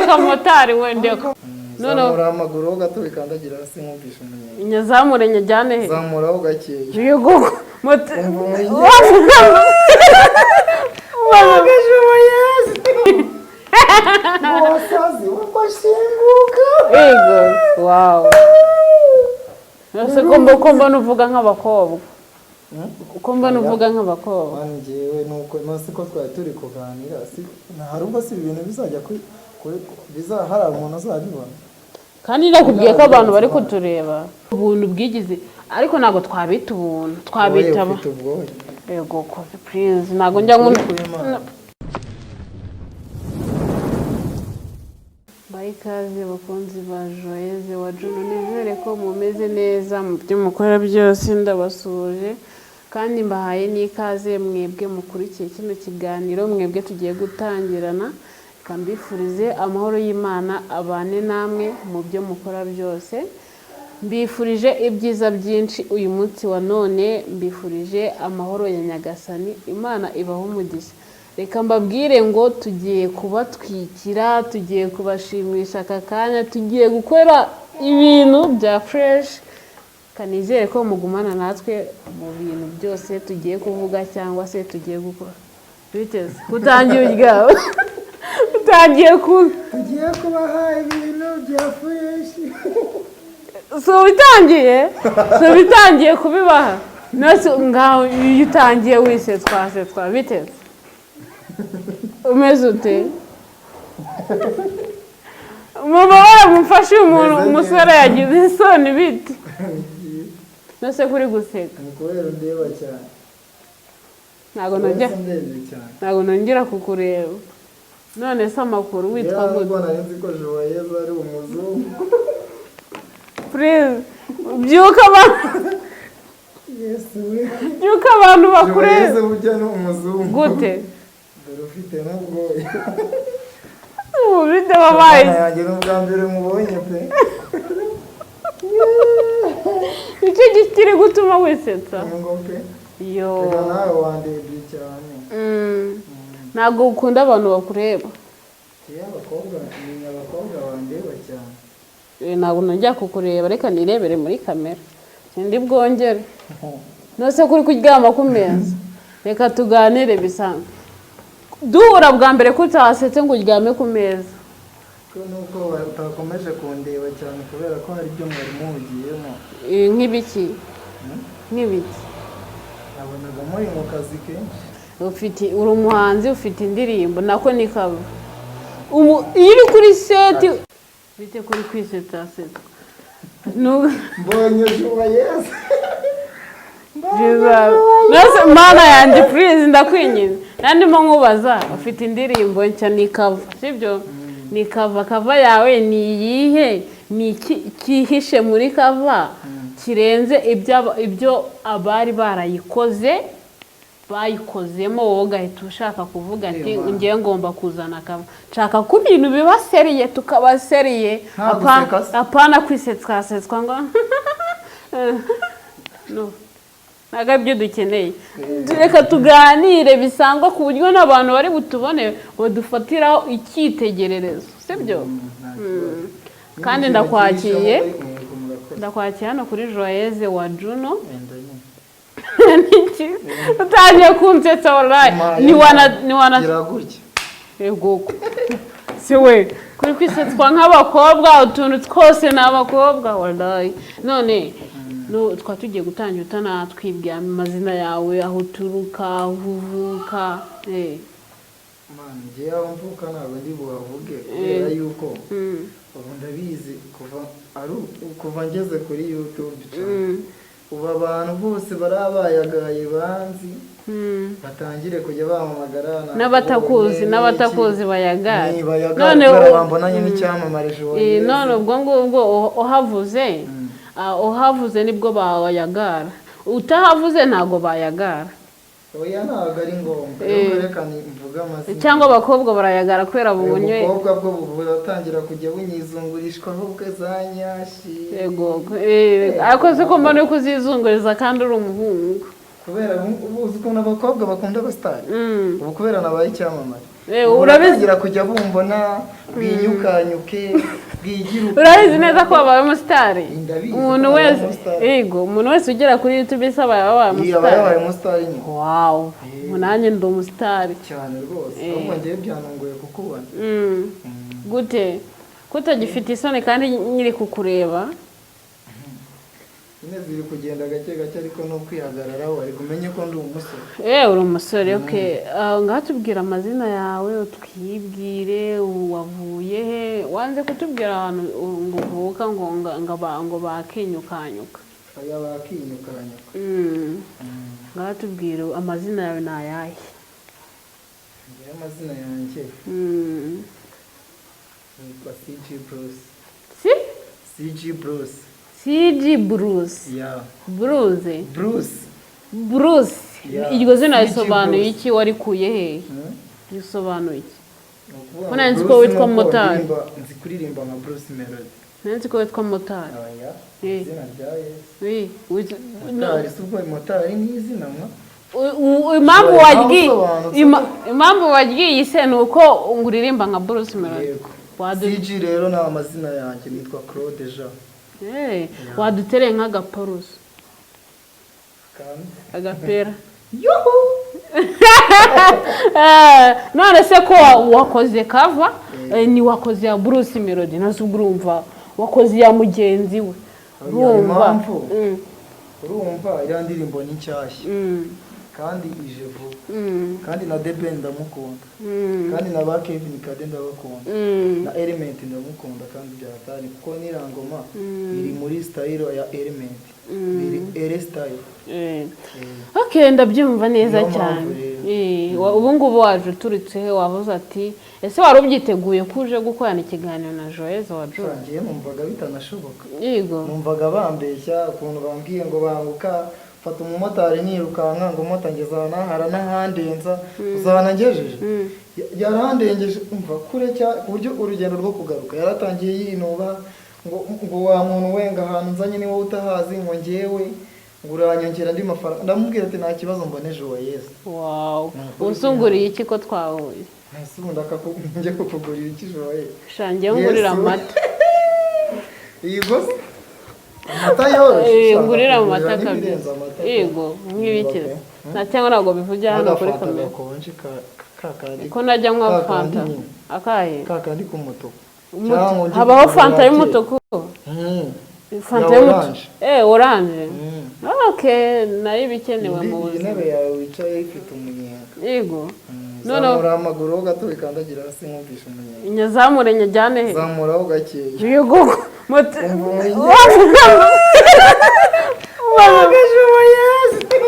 Ndeka motari we, ndeka. Noneho- Zamura amaguru ho gato bikandagira hasi, nkumvisha umunyenga. Nyazamure nyajyane he? Zamuraho gakeya. Yego, moto. Umva umunyenga. Wasazi washinguka. Yego, wow. Ese ko mbona uvuga nk'abakobwa? Ko mbona uvuga nk'abakobwa? Mani, njyewe nuko nose ko twari turi kuganira, si hari ubwo si ibintu bizajya kuri biza hari umuntu uzabibona. Kandi nakubwiye ko abantu bari kutureba, ubuntu bwigize, ariko ntabwo twabita ubuntu, twabita Wowe ufite ubwoya. Yego ko, please, ntabwo njya nkunda. Uri kuyimana. Baha ikaze bakunzi ba Joyeuse wa Juno, nizere ko mumeze neza mu byo mukora byose. Ndabasuhuje kandi mbahaye n'ikaze mwebwe mukurikiye kino kiganiro, mwebwe tugiye gutangirana. Reka mbifurize amahoro y'Imana abane namwe mu byo mukora byose. Mbifurije ibyiza byinshi uyu munsi wa none, mbifurije amahoro ya Nyagasani, Imana ibahe umugisha. Reka mbabwire ngo tugiye kubatwikira, tugiye kubashimisha aka kanya, tugiye gukora ibintu bya fresh. Kanizere ko mugumana natwe mu bintu byose tugiye kuvuga cyangwa se tugiye gukora. Biteze utangiye uryawe, utangiye ku Tugiye kubaha ibintu bya fresh. Si ubitangiye kubibaha nose ngaho iyo utangiye wisetswa biteze, umeze ute? Mubabare, mufashe uyu muntu. Meze neza. Umusore yagize isoni. Bite nose kuri guseka? Ni kubera undeba cyane. Ntabwo nongera. Wese ndebye cyane. Ntabwo nongera kukureba. None se amakuru, witwa Yewe, gute? nubwo nari nzi ko Joyeuse ari umuzungu. Please, byuka abantu. Yesu we! Byuka abantu bakureba. Joyeuse burya ni umuzungu. Gute? Dore ufite n'ubwoya. Ubu bite, wabaye? Imana yanjye, ni ubwa mbere mubonye pe. Nicyo kiri gutuma wisetsa? Ngo pe. Yo. Reka nawe wandebye cyane. Ntabwo ukunda abantu bakureba. Iyo abakobwa, ni abakobwa bandeba cyane. Ntabwo nongera kukureba, reka nirebere muri kamera, sindi bwongere. Nose kuri kuryama ku meza? Reka tuganire bisanzwe. Duhura bwa mbere ko utasetse ngo uryame ku meza? Ko nuko utakomeje kundeba cyane kubera ko hari ibyo mwari muhugiyemo. Nk'ibiki? Nk'ibiki? Nabonaga muri mu kazi kenshi. Ufite, uri umuhanzi, ufite indirimbo, nako ni cover. Ubu iyo uri kuri set, bite kuri kwisetsasetsa? Mbonye Joyeuse. Nose Mana yanjye, please, ndakwinginze. Nandimo nkubaza, ufite indirimbo nshya, ni cover, sibyo? Ni cover. Cover yawe ni iyihe? Ni iki cyihishe muri cover kirenze ibyo abari barayikoze bayikozemo, wowe ugahita ushaka kuvuga ati Ewa. ngiye ngomba kuzana cover, nshaka ko ibintu biba sérieux, tukaba sérieux. Nta guseka se. Apana kwisetswasetswa ngo no, ntabwo aribyo dukeneye. Reka tuganire bisanzwe ku buryo n'abantu bari butubone badufatiraho icyitegererezo, sibyo? Nta kibazo. Kandi Niba ndakwakiye. ikintu cyihishemo, murakoze. Ndakwakiye hano kuri Joyeuse wa Juno. Wenda nyine. Niki? Utangiye kunsetsa wallahi. Ni wana Gira gutya. Yego, si we kuri kwisetswa nk'abakobwa, utuntu twose ni abakobwa wallahi. None no, twa tugiye gutangira utanatwibwira amazina yawe, aho uturuka, aho uvuka. Man, njyewe aho mvuka ntabwo ndi buhavuge kubera yuko ubu ndabizi kuva ari kuva ngeze kuri YouTube channel. Ubu abantu bose barabayagaye banzi, batangire kujya bampamagara. N'abatakuzi, n'abatakuzi bayagare. Ni bayagare None kubera bambonanye n'icyamamare Joyeuse. None ubwo ngubwo uhavuze, uhavuze nibwo bayagara, utahavuze ntabwo bayagara. Oya, ntabwo ari ngombwa. Rero reka mvuge amazina. Cyangwa abakobwa barayagara kubera bubonye. Ubukobwa bwo buratangira kujya bunyizungurishwaho bwe za nyashi. Yego, ariko se ko mbona uri kuzizunguriza kandi uri umuhungu? Kubera ubu uzi ukuntu abakobwa bakunda abasitari. Ubu kubera nabaye icyamamare, ubu Urabizi. baratangira kujya bumbona, bwinyukanyuke, bwigire Urabizi neza ko wabaye umusitari? Ndabizi ko Umuntu nabaye wese umusitari. Yego, umuntu wese ugera kuri YouTube se aba yabaye Iyi aba yabaye umusitari? Umusitari nyine. Wow, ubu nanjye ndi umusitari. Cyane rwose, ahubwo ngewe byanunguye kukubona. Gute ko utagifite isoni kandi nyiri kukureba? Nyine ziri kugenda gake gake, ariko no kwihagararaho, ariko umenye ko ndi umusore. Uri umusore, okay. Ngaho tubwira amazina yawe, utwibwire, wavuye he? Wanze kutubwira ahantu ngo uvuka, ngo bakinyukanyuka. Aya bakinyukanyuka. Ngaho tubwire, amazina yawe ni ayahe? Ngewe amazina yanjye nitwa CG Bruce. Si? CG Bruce. CG Bruce? Yeah. Bruce? Bruce. Bruce. Yeah. Iryo zina CG risobanuye Bruce. iki? Warikuye hehe? Risobanuye iki? Ni ukuvuga Ko ngo nari nzi ko Bruce witwa ni uko Motari. Nzi kuririmba nka Bruce Melody. Nari nzi ko witwa Motari. Oya, izina rya Yesu. Motari si ubwo, motari ni izina mwa. Impamvu Oya, wagiye usobanutse. Impamvu wagiye se ni uko ngo uririmba nka Bruce Melody? Yego. CG rero ni amazina yanjye, nitwa Claude Jean. Wadutereye nk'agaporuso? Kandi Agapera. Yuhu! None se ko wakoze cover, ni wakoze ya Bruce Melody, nazo ubwo urumva wakoze iya mugenzi we. Oya, Urumva? Impamvu urumva iriya ndirimbo ni nshyashya kandi ije vuba, kandi na The Ben ndamukunda, kandi na ba Kevin Kade ndabakunda, na Element ndamukunda, kandi byatari kuko n'irangoma iri muri style ya Element, iri ere style. Okay, ndabyumva neza Niyo mpamvu cyane. rero. Ubu ngubu waje uturutse he? Wavuze ati ese wari ubyiteguye ko uje gukorana ikiganiro na Joyeuse wa Joy? Ngiye numvaga bitanashoboka. Yego. Numvaga bambeshya ukuntu bambwiye ngo banguka, fata umumotari nirukanka, ngo moto ngeze aha n'aha aranahandenza, uzahana ngejeje. Yarandengeje umva kure cyane, ku buryo urugendo rwo kugaruka yaratangiye yinuba ngo wa muntu wenga ahantu nzanye ni wowe utahazi, ngo ngewe ngo uranyongera andi mafaranga. Ndamubwira ati nta kibazo, mbone Joyeuse. Wow. Ni ukuri. Usunguriye iki ko twahuye? Ese ubundi njye kukugurira iki, Joyeuse? Shangiye ngurira Yesu. amata. Yego se, amata yoroshye. Eh, ngurira Ushaka amata kugurira kabisa. n'ibirenze amata. Yego, nk'ibiki? Okay. Nta cyangwa ntabwo bivugira hano kuri N'agafanta kamera. gakonje ka kandi Ko najya nywa ka kandi fanta nyine. Akahe? Ka kandi k'umutuku. Cyangwa undi Habaho kugura fanta kera. y'umutuku? Fanta Ya y'umutuku. orange. Orange. Okay, nayo iba ikenewe mu Iyi buzima. ntebe yawe wicaye ifite umunyenga. Yego. Noneho- Zamura amaguru ho gato wikandagira hasi nkumvisha umunyenga. Nyazamure nyajyane he? Zamuraho gakeya. Yego. Umva umunyenga.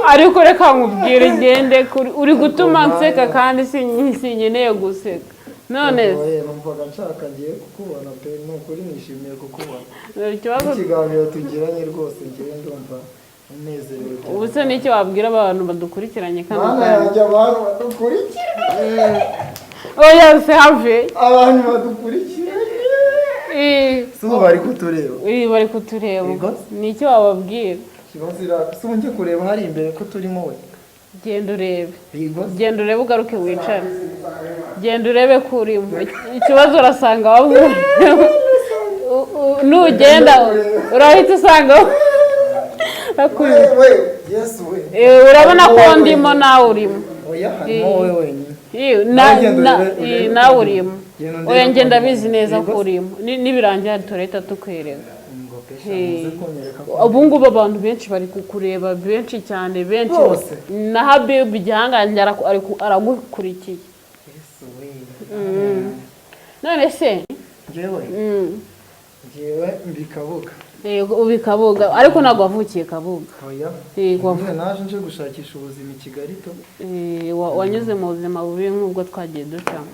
Ariko reka nkubwire, ngende uri gutuma nseka kandi sinkeneye guseka none. Oya, numvaga nshaka ngiye kukubona pe, ni ukuri nishimiye kukubona. Ikibazo Ikiganiro tugiranye rwose ngewe ndumva unezerewe cyane. Ubu se n'icyo wabwira abantu badukurikiranye kano Mana kanya? yanjye, abantu badukurikira! Oya se, have. Abantu badukurikiranye si ubu bari kutureba? Bari kutureba. Yego. Ni icyo wababwira? Ikibazo si ubu njye kureba hari imbere ko turimo we? Genda urebe. Yego. Genda urebe, ugaruke wicare. Genda urebe ko urimo. Ikibazo urasanga wavuye. Nugenda urahita usanga We we, Yesu we! Urabona ko ndimo, nawe urimo. Oya, harimo wowe wenyine. Na- Nawe genda urebe nawe ko urimo. Genda undebe Oya, ko ngenda ndimo. abizi neza Yego. ko urimo. Nibirangira turahita tukwereka. Ngo pesha muze kunyereka ko Ubu ngubu abantu benshi bari kukureba, benshi cyane, benshi. Bose? Na Habibu igihangange aragukurikiye. Yesu we! None se Njyewe njyewe mbi Kabuga. Yego, ubi Kabuga, ariko ntabwo wavukiye Kabuga? Oya. Yego. Nyine naje nje gushakisha ubuzima i Kigali to. Wanyuze mu buzima bubi nk'ubwo twagiye ducamo?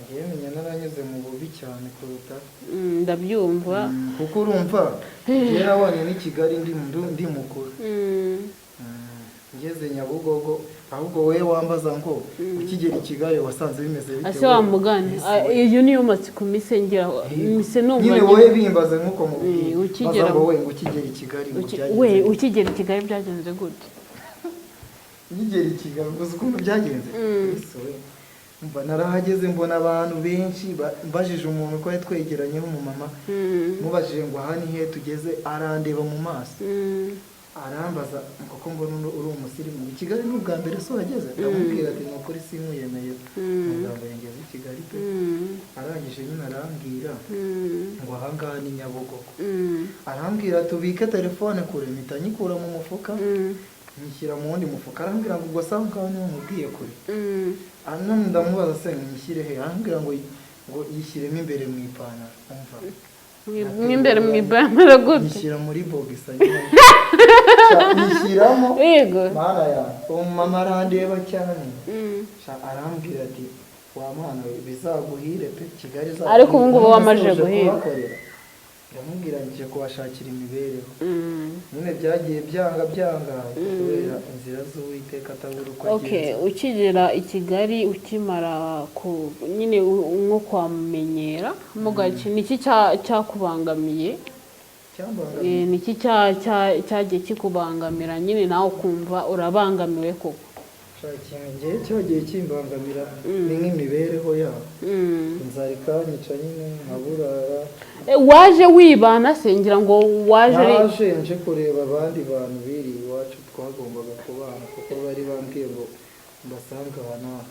Njyewe menya naranyuze mu bubi cyane kuruta. Ndabyumva. Kuko urumva njyewe nabonye n'i Kigali ndi mukuru. Ngeze Nyabugogo, ahubwo wowe wambaza ngo ukigera i Kigali wasanze bimeze bite? Ase we? wa mugani, iyo niyo matsiko mise ngira, mise numva Nyine wowe bimbaze nk'uko mubwiye. Ukigera Baza ngo wowe ngo ukigera i Kigali ngo byagenze we bite? Ukigera i Kigali byagenze gute? Nkigera i Kigali, gusa ukuntu byagenze, Yesu we, mva narahageze mbona abantu benshi, mbajije umuntu ko twegeranye w'umumama, mubajije ngo aha ni he tugeze, arandeba mu maso, arambaza ngo ko mbona uri umusirimu, i Kigali ni ubwa mbere se uhageze? Ndamubwira ati ni ukuri sinkuyemeye, ni ubwa mbere ngeze i Kigali pe. Arangije nyine arambwira ngo aha ngaha ni Nyabugogo. Arambwira tubike telefone kure, mpita nyikura mu mufuka, nyishyira mu wundi mufuka. Arambwira ngo ubwo se aho ngaho niho mubwiye kure? None ndamubaza se nyishyire he? Arambwira ngo yishyiremo imbere mu ipantaro. Umva. Mo imbere mu ipantaro gute? Nyishyira muri bogisa nyine, nyishyiramo. Mana yanjye, uwo mama arandeba cyane. Sha, arambwira ati wa mwana we, bizaguhire pe, Kigali izaguhire. Ariko ubu ngubu None se wamajije uje guhirwa. kuhakorera? Ndamubwira ngiye kubashakira imibereho. Nyine byagiye byanga byanga kubera inzira z'Uwiteka atabura uko agenza. Ukigera i Kigali, ukimara ku nyine nko kwamenyera mo gake, niki cyakubangamiye? Cyambangamiye? Niki cyagiye kikubangamira nyine nawe ukumva urabangamiwe koko? Sha, ikintu ngewe cyagiye kimbangamira ni nk'imibereho yabo. Inzara ikanyica nyine nkaburara. Waje wibana se? Ngira ngo waje ari Naje nje kureba abandi bantu biri iwacu twagombaga kubana, kuko bari bambwiye ngo mbasange aha n'aha.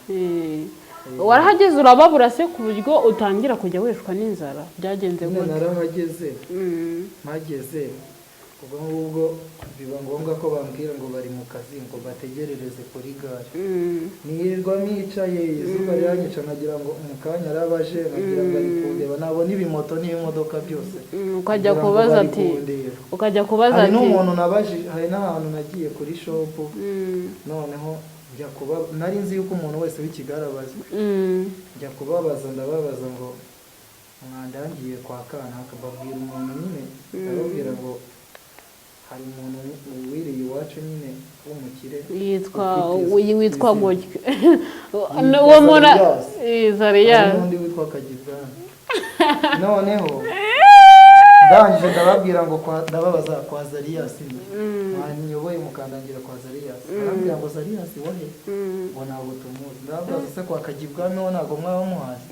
Warahageze urababura se, ku buryo utangira kujya wicwa n'inzara? Byagenze Nyine gute? narahageze, mpageze ubwo ngubwo biba ngombwa ko bambwira ngo bari mu kazi, ngo bategerereze kuri gare. Nirirwa nicaye, izuba riranyica, nkagira ngo mu kanya arabaje, nkagira ngo ari kundeba, nabona ibimoto n'ibimodoka byose Ukajya nkagira ngo kubaza bari ati kundeba. Ukajya kubaza Hari ati n'umuntu nabajije, hari n'ahantu nagiye kuri shop, noneho njya kuba nari nzi yuko umuntu wese w'i Kigali abazwi, njya kubabaza, ndababaza ngo mwandangiye kwa kanaka? Mbabwira umuntu nyine, ndababwira ngo hari umuntu wiriye iwacu nyine w'umukire yitwa ufite witwa izina. Gutyo. Yitwa Uwo muntu Zariyasi. Eh, Zariyasi. Hari n'undi witwa Kagibwami. Noneho ndangije ndababwira ngo ndababaza kwa Zariyasi, mwanyoboye mukandangira kwa Zariyasi? Arambwira ngo Zariyasi wahe? Ngo ntabwo tumuzi. Ndababaza se kwa Kagibwami ho ntabwo mwaba muhazi?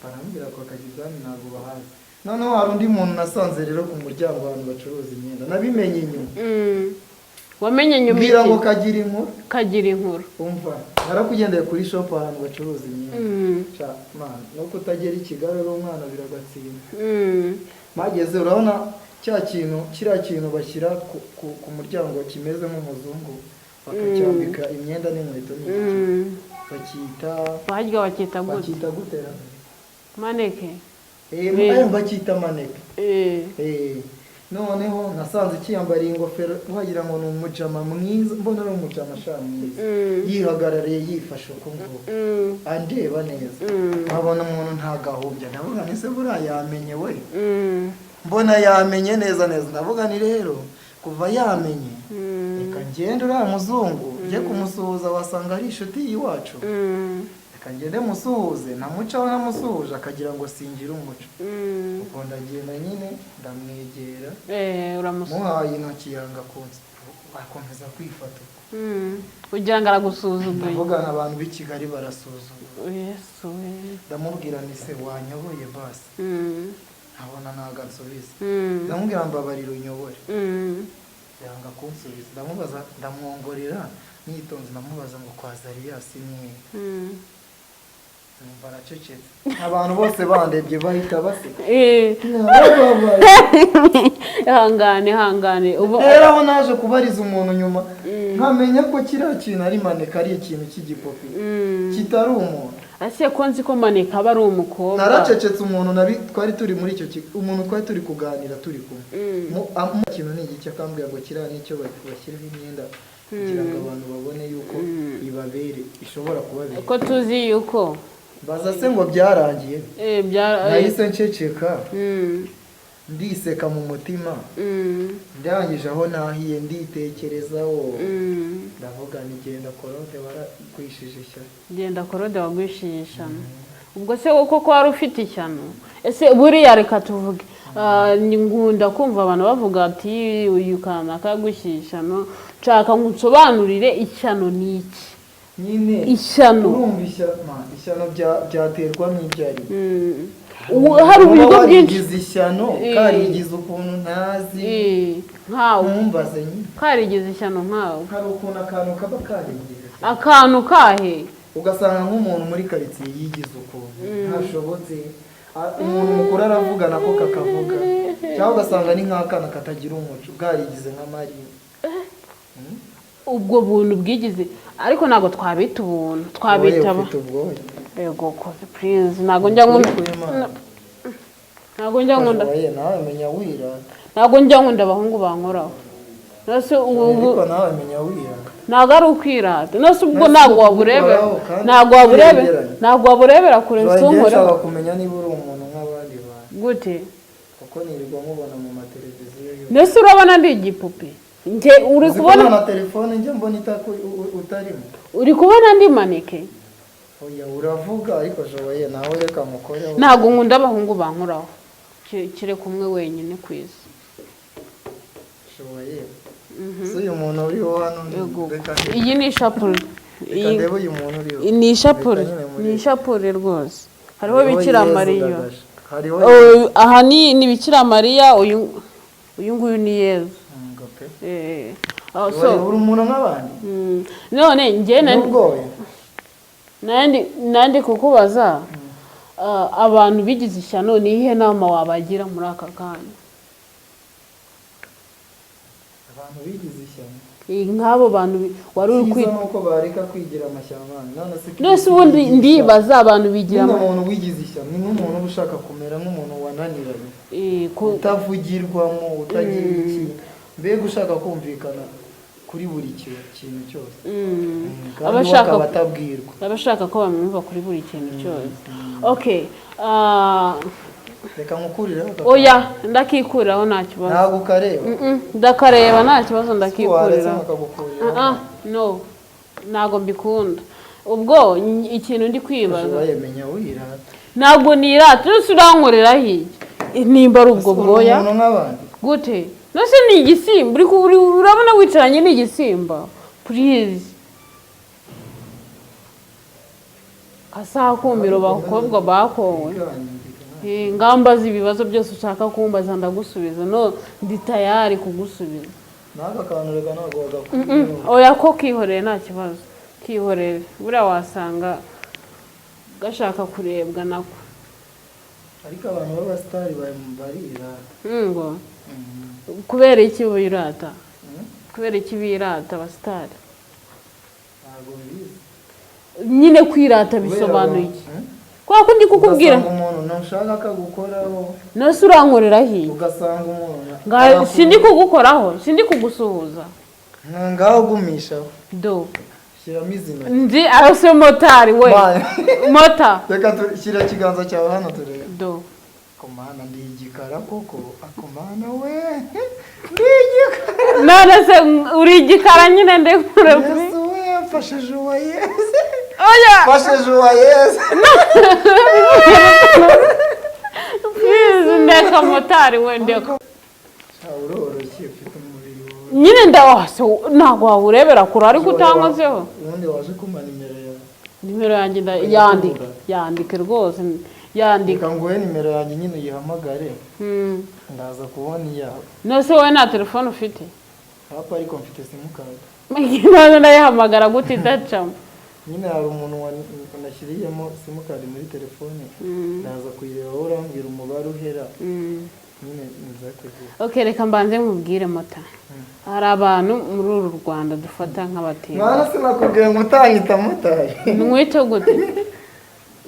Barambwira kwa Kagibwami ntabwo bahazi. Noneho hari undi muntu nasanze rero ku muryango ahantu bacuruza imyenda, nabimenye inyuma. Wamenye nyuma? Mbwira ngo Iki? kagira inkuru. Kagira inkuru. Umva, narakugendeye kuri shop ahantu bacuruza imyenda. Sha, man, no kutagera i Kigali uri umwana biragatsinda. Mageze urabona cya kintu, kiriya kintu bashyira ku muryango kimeze nk'umuzungu, bakacyambika imyenda n'inkweto n'iki, bakita Barya bakita gute? Bakita gutera Maneke. Ayo bacyita maneke. Noneho nasanze kiyambariye ingofero, wagira ngo ni umujama mwiza, mbona ari umujama sha mwiza, yihagarariye, yifashe uko nguko, andeba neza, nkabona umuntu ntagahumbya. Ndavuga ni se buriya yamenye we? Mbona yamenye neza neza. Ndavuga ni rero kuva yamenye, reka ngende uriya muzungu njye kumusuhuza, wasanga ari inshuti y'iwacu. Reka ngende musuhuze, ntamucaho ntamusuhuje akagira ngo singira umuco. Ubwo ndagenda nyine ndamwegera. Uramusuhuza. Muhaye intoki yanga kunsa, akomeza kwifata uko. Kugira ngo aragusuzuguye. Ndavugana abantu b'i Kigali barasuzugura. Yesu we. Ndamubwira ni se wanyoboye basi? Nkabona ntabwo ansubiza. Ndamubwira mbabarira unyobore. Yanga kunsubiza. Ndamubaza, ndamwongorera nitonze, ndamubaza ngo kwa Zariyasi ni he? Numva aracecetse, abantu bose bandebye bahita baseka. Narababaye. Ihangane, ihangane ubu. Rero aho naje kubariza umuntu nyuma, nkamenya ko kiriya kintu ari maneka, ari ikintu cy'igipopi, kitari umuntu. Ese ko nzi ko maneka aba ari umukobwa? Naracecetse. Umuntu nabi twari turi muri icyo kigo, umuntu twari turi kuganira turi kumwe, ikintu ni igiki? Akambwira ngo kiriya nicyo bashyiraho imyenda kugira ngo abantu babone yuko ibabere, ishobora kubabera. Ko tuzi yuko Baza se ngo byarangiye? Nahise nceceka, ndiseka mu mutima. Ndangije aho nahiye nditekerezaho, ndavuga ni genda Korode warakwishije ishyano. Genda Korode wagwishije ishyano. Ubwo se koko wari ufite ishyano? Ese buriya reka tuvuge Nkunda kumva abantu bavuga ati uyu kanaka yagushyira ishyano. Nshaka ngo unsobanurire, ishyano ni iki? Nyine Ishyano. Urumva ishyano byaterwa n'ibyo ari byo. Hari Kuba uburyo bwinshi. warigize ishyano, karigize ukuntu ntazi. Nkawe. Ntumbaze nyine. Karigize ishyano nkawe. Hari ukuntu akantu kaba karigize ishyano. Akantu kahe? Ugasanga nk'umuntu muri karitsiye yigize ukuntu ntashobotse. Umuntu mukuru aravuga nako kakavuga, cyangwa ugasanga ni nk'akana katagira umuco, bwarigize nka Mariya. Ubwo buntu bwigize, ariko ntabwo twabita ubuntu, twabita Wowe ufite ubwoya. Yego ko, please, ntabwo njya nkunda. Ukuri kw'Imana. Ntabwo njya nkunda. Wowe nawe menya wirata. Ntabwo njya nkunda abahungu bankoraho. Nose ubu Ariko nawe menya wirata. Ntabwo ari ukwirata. Nose ubwo Nose ntabwo waburebera kugukoraho kandi ntabwo waburebera twegeranye. Ntabwo waburebera kure. Ngiye Sunkoreho. nshaka kumenya niba uri umuntu nk'abandi bantu. Gute? Kuko nirirwa nkubona mu mateleviziyo yose. Mbese urabona ndi igipupe njye uri Uzi ko kubona? nta na telefone njya mbona utarimo. Uri kubona ndi mannequin? Oya, uravuga ariko joye nawe reka mukoreho. Ntabwo nkunda abahungu bankoraho. Kereka umwe wenyine ku isi. Joye, si uyu muntu uriho hano Yego. Reka Iyi ni ishapure. Reka Iyi ndebe uyu muntu uriho. Ni ishapure. Reka nyine Ni ishapure rwose, hariho Hariho Bikira Yezu Mariya. Gagasha. Hariho Oh, aha ni Bikira Mariya, uyu nguyu ni Yezu. Ngo pe. Oh, so Joye, uri umuntu nk'abandi. None njye N'ubwoya. nandi kukubaza, abantu bigize ishyano, ni iyihe nama wabagira muri aka kanya? Abantu bigize ishyano? Nk'abo bantu wari uri Icyiza kwita. ni uko bareka kwigira amashyamba none se. None ubundi ndibaza, abantu bigira Nyine umuntu wigize ishyano ni nk'umuntu uba ushaka kumera nk'umuntu wananiranye, utavugirwamo, utagira iki, mbega ushaka kumvikana kuri buri kintu cyose. Kandi Aba we akaba atabwirwa. Aba ashaka ko bamwumva kuri buri kintu cyose. Okay, Reka nkukurireho aka. Oya, ndakikuriraho, nta kibazo. Ntabwo ukareba? Ndakareba, nta kibazo. Waretse Ndakikurira. nkakagukuriraho? Ah, no, ntabwo mbikunda. Ubwo ikintu ndi kwibaza, Ushobora wirata. Ntabwo nirata. Yose urankorera hirya nimba ari ubwo Uri bwoya. umuntu nk'abandi. Gute? Nose ni igisimba urabona wicaranye n'igisimba? Please, kasakumiro bakobwa bakowe. Ingamba z'ibibazo byose ushaka kumbaza ndagusubiza. No, ndi tayari kugusubiza. N'aka kantu reka ntabwo wagakuriyeho. Oya, ko kihoreye, nta kibazo, kihorere. Buriya wasanga gashaka kurebwa nako. Ariko abantu b'abasitari barirata. Ngo kubera iki birata? Kubera iki birata abasitari? Ntabwo mbizi. Nyine kwirata Kubera bisobanuye iki? Hmm? Kwa kundi kukubwira. Ugasanga umuntu ntushaka akagukoraho. Nose urankorera hirya. Ugasanga umuntu Sindi kugukoraho, sindi kugusuhuza. Ngaho gumishaho. Do. Shyiramo izi ntoki. Ndi arose motari we. Mota. Reka shyira ikiganza cyawe hano turebe. Do. Komana, ndi igikara koko? Akomana we, ndi igikara. None se uri igikara nyine, ndekure. Yesu we, mfashe Juwayeze. Oya. Mfashe Juwayeze. Please, ndeka motari we, ndeka. Sha, uroroshye, ufite umubiri wawe. Nyine ndawase, ntabwo wawurebera kure ariko utankozeho. Ubundi waje kumpa nimero yawe. Nimero yanjye yandike, yandike rwose, yandike. Reka nguhe nimero yanjye nyine uyihamagare. Ndaza kubona iyawe. Nose wowe nta telefone ufite? Papa, ariko mfite simukadi. None ndayihamagara gute idacamo? Nyine hari umuntu wanashyiriyemo simukadi muri telefone, ndaza kuyireba, wowe urambwira umubare uhera nyine nza kugira. Ok, reka mbanze nkubwire mota, hari abantu muri uru Rwanda dufata nk'abatinda. Mwana, sinakubwiye ngo utanyita motari. Nwite gute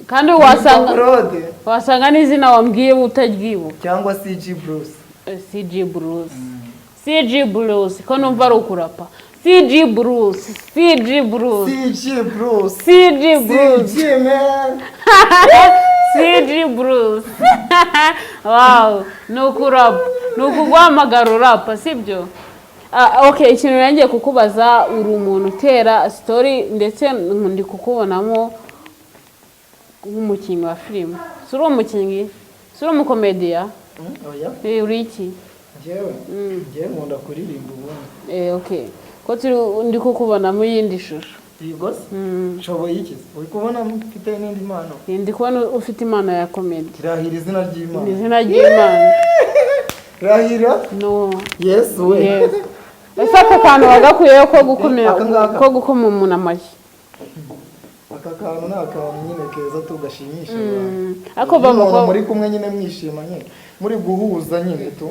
kandi wasanga Claude. Wasanga n'izina wambwiye utaryibuka. Cyangwa CG Bruce. CG Bruce, CG Bruce, ko numva ari ukurapa? CG Bruce, CG Bruce. CG Bruce. CG Bruce. CG man. CG Bruce, wow, ni ukurapa, ni ukuguhamagara urapa, sibyo? Ah, ok, ikintu nangiye kukubaza, uri umuntu utera story, ndetse ndi kukubonamo nk'umukinnyi wa filime. Si uri umukinnyi? Si uri umukomediya? Oya. Uri iki? Njyewe nkunda kuririmba ubundi. Okay, ko turi ndi kukubonamo iyindi shusho. Yego se? Nshoboye iki se? Uri kubona mfite n'indi mpano? Ndi kubona ufite impano ya comedy. Rahira izina ry'Imana. Ni izina ry'Imana. Rahira. No. Yesu we. Yes. Ese aka kantu wagakuyeho ko gukomera Aka ngaka. ko gukoma umuntu amashyi? Aka kantu ni akantu nyine keza tugashimisha abantu. Ariko Iyo umuntu b'abakobwa muri kumwe nyine mwishima nyine, muri guhuza nyine tu.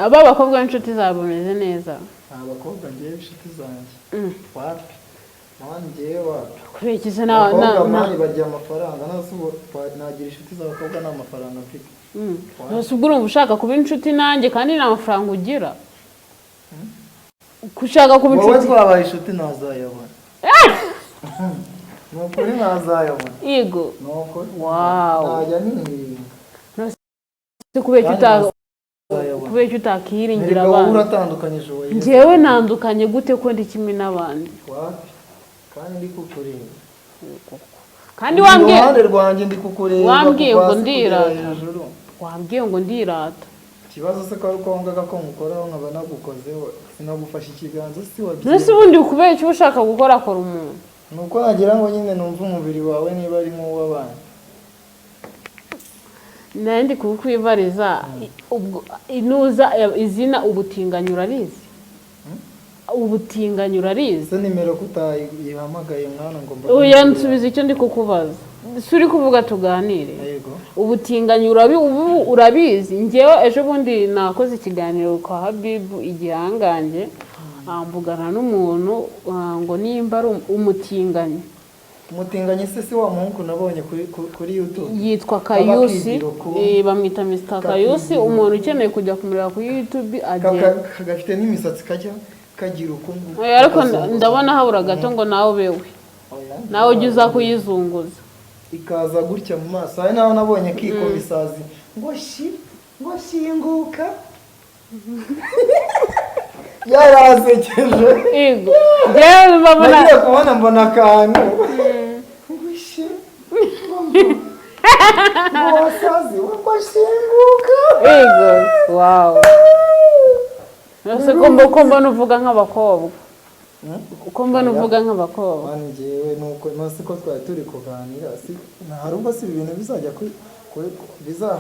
Aba bakobwa b'inshuti zawe bameze neza? Nta bakobwa ngewe inshuti zanjye. Wapi, mani, ngewe wapi. Kubera iki se na Abakobwa na mani barya amafaranga, nase ubu nagira inshuti z'abakobwa nta mafaranga mfite? Ese ubwo urumva ushaka kuba inshuti nanjye kandi nta mafaranga ugira? Ko ushaka kuba Wowe inshuti? twabaye inshuti ntazayabona, ni ukuri ntazayabona. Yego. Ni ukuri. Wow. Najya nirinda. Se kubera iki Kandi ntazayabona. kubera iki utakiringira Erega wowe abandi? uratandukanyije uwo Yesu. Njyewe ntandukanye gute ko ndi kimwe n'abandi? Wapi, kandi ndi kukureba. Kandi wambwiye Iruhande rwanjye ndi kukureba Wambwiye kuva ngo hasi kugera ndirata. hejuru. Wambwiye ngo ndirata. Ikibazo se ko ari uko wumvaga ko nkukoraho nkaba nagukozeho, sinagufashe ikiganza, si Mbese wabyemeye? ubundi kubera icyo uba ushaka gukorakora umuntu? Ni uko nagira ngo nyine numve umubiri wawe niba ari nk'uw'abandi. Nari ndi kukwibariza, ubwo inuza izina ubutinganyi urarizi? Ubutinganyi urarizi? Ese nimero kutayihamagaye mwana ngo mbone? Oya, nsubiza icyo ndi kukubaza. Si uri kuvuga tuganire? Yego. Ubutinganyi ubu urabizi? Njyewe ejo bundi nakoze ikiganiro kwa Habibu igihangange, mvugana n'umuntu, ngo nimba ari umutinganyi. Umutinganyi se si wa muhungu nabonye kuri YouTube? Yitwa Kayusi. Kaba kigira Bamwita Mr Kayusi. Umuntu ukeneye kujya kumureba kuri YouTube agenda. Gafite n'imisatsi kajya kagira uku nguku. Ariko Kazunguza. ndabona habura gato ngo nawe ubewe. Oya, Nawe ujye uza kuyizunguza. Ikaza gutya mu maso. Hari naho nabonye kikoma isazi ngo shi, ngo shinguka, yarasekeje. Yego, njyewe mbabona. Nagiye kubona mbona akantu ngo shi, ngo ngo wasazi ngo shinguka. Yego, wow. Ese ko mbona uvuga nk'abakobwa? Ko mbona uvuga nk'abakobwa? Mani, njyewe nuko nasi ko twari turi kuganira, si hari ubwo si ibintu bizajya kuri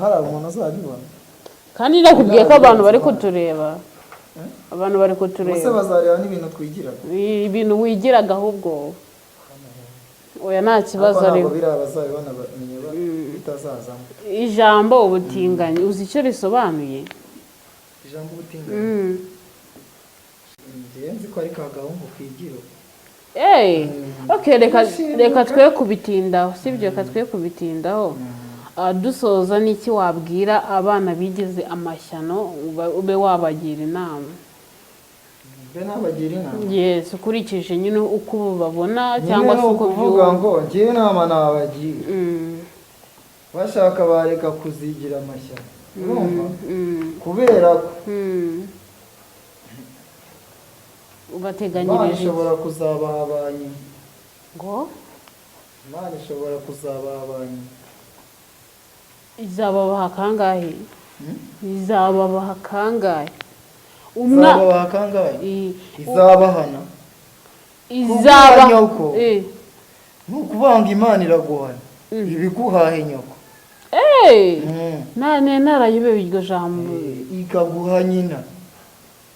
hari umuntu azabibona? Kandi nakubwiye ko abantu bari kutureba, abantu bari Ubuse kutureba. bazareba n'ibintu twigiraga. Ibintu wigiraga ahubwo. Oya, nta kibazo. Ariko ntabwo Ariko biriya bazabibona bamenye bitazazamo. Ijambo ubutinganyi uzi icyo risobanuye? Ijambo ubutinganyi? Njyewe nzi ko ari ka gahungu kigira. Hey, okay, reka twe kubitindaho, sibyo? Reka twe kubitindaho. Dusoza, n'iki wabwira abana bigize amashyano, ube wabagira inama? Mbe nabagira inama? Yes, ukurikije nyine uko ubu babona Nyine cyangwa ni se uko ukuvuga ubyumva. ngo njyewe inama nabagira, bashaka bareka kuzigira amashyano, urumva? Kubera ko Imana Ubateganyirije iki? ishobora kuzabaha ba nyina. Ngo? Imana ishobora kuzabaha ba nyina. Izababaha kangahe? Izababaha kangahe? Umwa Izababaha kangahe? Izabahana. Izaba Kuguha nyoko. Ni ukuvuga ngo Imana iraguhana, ibiguhahe nyoko. Nane narayobewe iryo jambo. Ikaguha nyina.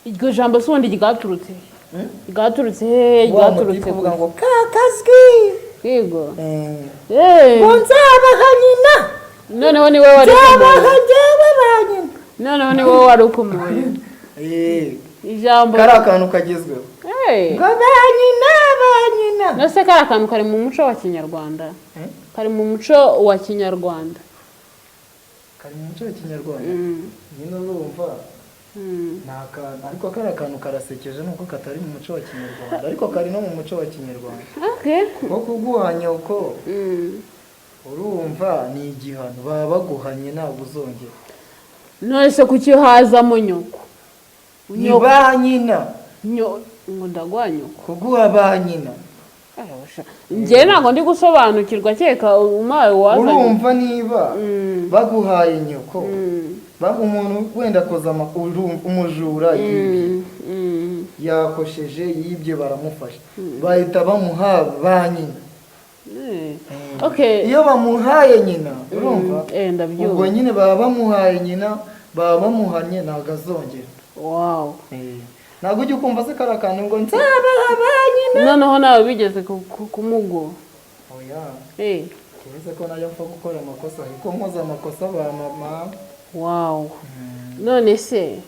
Iryo jambo se ubundi ryaturutse he? Ryaturutse hehe? Wa Ryaturutse mutipe uvuga ku ngo kakazwi. Yego. Eh. Ngo nzabaha nyina. Noneho ni wowe wari Nzabaha ukomoye. njyewe ba nyina. Noneho ni wowe wari ukomoye ijambo. Kari akantu kagezweho. Ngo ba nyina, ba nyina. Nose kari akantu kari mu muco wa kinyarwanda? Eh? Kari mu muco wa kinyarwanda? Kari mu muco wa kinyarwanda nyine, urumva? Ni akantu, ariko kari akantu karasekeje nuko katari mu muco wa kinyarwanda, ariko kari no mu muco wa kinyarwanda. Kuko kuguha nyoko, urumva, ni igihano baba baguhanye, ntabwo uzongera. None se kuki hazamo nyoko? Ni ba nyina. Ngo ndaguha nyoko. Kuguha ba nyina. Njyewe ntabwo ndi gusobanukirwa, kereka umaye wazanye. Urumva niba baguhaye nyoko, umuntu wenda akoze umujura yibye, yakosheje, yibye, baramufasha, bahita bamuha ba nyina. Okay. Iyo bamuhaye nyina, urumva, Ndabyumva. ubwo nyine baba bamuhaye nyina, baba bamuhannye, ntabwo azongera. Ntabwo ujya ukumva se kariya kantu ngo nzabaha ba nyina? Noneho nawe bigeze kumugo? Oya. Uretse ko najya mpfa gukora amakosa, ariko nkoze amakosa ba mama. Wow, none se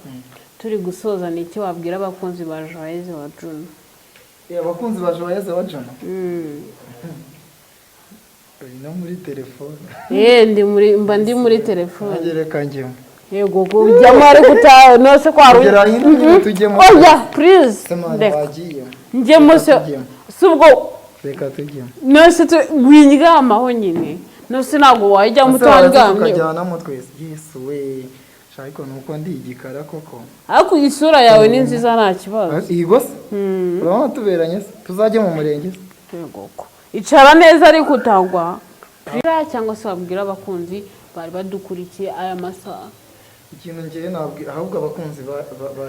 turi gusoza, ni iki wabwira abakunzi ba Joyeuse wa Juno? Abakunzi ba Joyeuse wa Juno, uri no muri telefone? Ndi muri, mba ndi muri telefone. Nanjye reka njyemo. Yego, ujyamo, ariko utaha nose ko hari Kugera hino nyine tujyemo. Oya, please. Se man. Reka. Wagiyemo. Njyemo se? Reka tujyemo. Si ubwo? Reka tujyemo. Nose windyamaho nyine, nose ntabwo wajyamo Ese waza utandyamye? Tukajyanamo twese, Yesu we! Sha, ariko nuko ndi igikara koko. Ariko isura yawe ni nziza, nta kibazo. Yego se, urabona tuberanye se? Tuzajye mu murenge se? Yego ko. Icara neza ariko utagwa. Bwira cyangwa se wabwira abakunzi bari badukurikiye aya masaha. Ikintu ngewe nabwira ahubwo abakunzi ba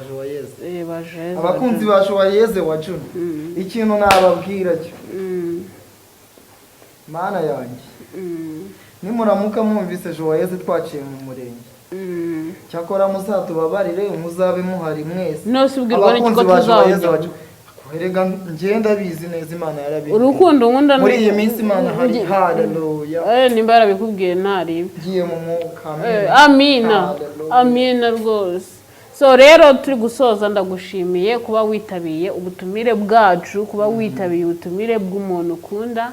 Joyeuse, ba Joyeuse. Abakunzi ba Joyeuse wa Juno, ikintu nababwira cyo, Mana yanjye, nimuramuka mwumvise Joyeuse twaciye mu murenge, cyakora muzatubabarire, muzabe muhari mwese. Nose ubwirwa n'iki ko Abakunzi ba Joyeuse tuzawujyamo? wa Juno, erega njyewe ndabizi neza, Imana yarabimbwiye. Urukundo nkunda. Muri iyi minsi Imana hari, haleluya. Nimba yarabikubwiye ntaribi. Ngiye mu mwuka. Amina. Hallelujah. Amina rwose. So rero turi gusoza, ndagushimiye kuba witabiriye ubutumire bwacu, kuba witabiriye ubutumire bw'umuntu ukunda.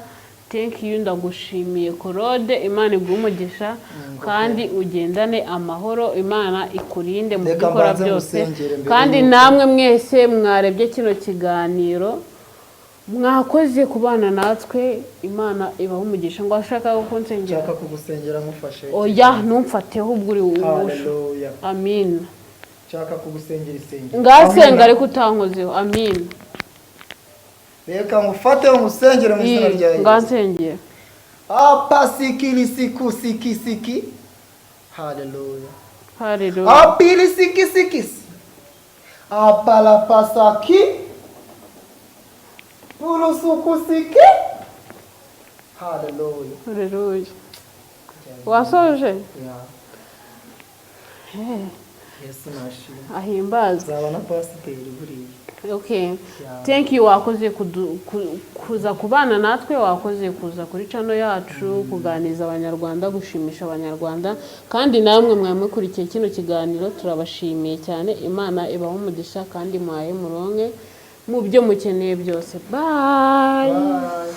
Thank you, ndagushimiye Claude. Imana iguhe umugisha kandi ugendane amahoro, Imana ikurinde mu byo Reka ukora mbanze byose. ngusengere mbere Kandi y'uko- namwe mwese mwarebye kino kiganiro, mwakoze kubana natwe, Imana ibahe umugisha. Ngo ashaka kunsengera? Nshaka kugusengera nkufashe. Oya, ntumfateho, ubwo uri ubusha. Haleluya. Amina. Nshaka kugusengera isengero. Ngasenga ariko utankozeho. Amina. Reka ngufateho ngusengere mu izina rya Yesu. Ngansengera. Apasikilisikusiki. Haleluya. Haleluya. Apilisikisikisi. Apalapasaki. Pulusukusiki. Haleluya. Haleluya. Wasoje? Yeah. Yesu nashimwe. Ahimbazwe. Nzaba na pasiteri buriya. Okay. Yeah. Thank you, wakoze kuza kubana natwe, wakoze kuza kuri channel yacu, kuganiriza Abanyarwanda, gushimisha Abanyarwanda. Kandi namwe mwamukurikiye kino kiganiro, turabashimiye cyane. Imana ibahe umugisha kandi muhaye muronke mu byo mukeneye byose. Bye. Bye.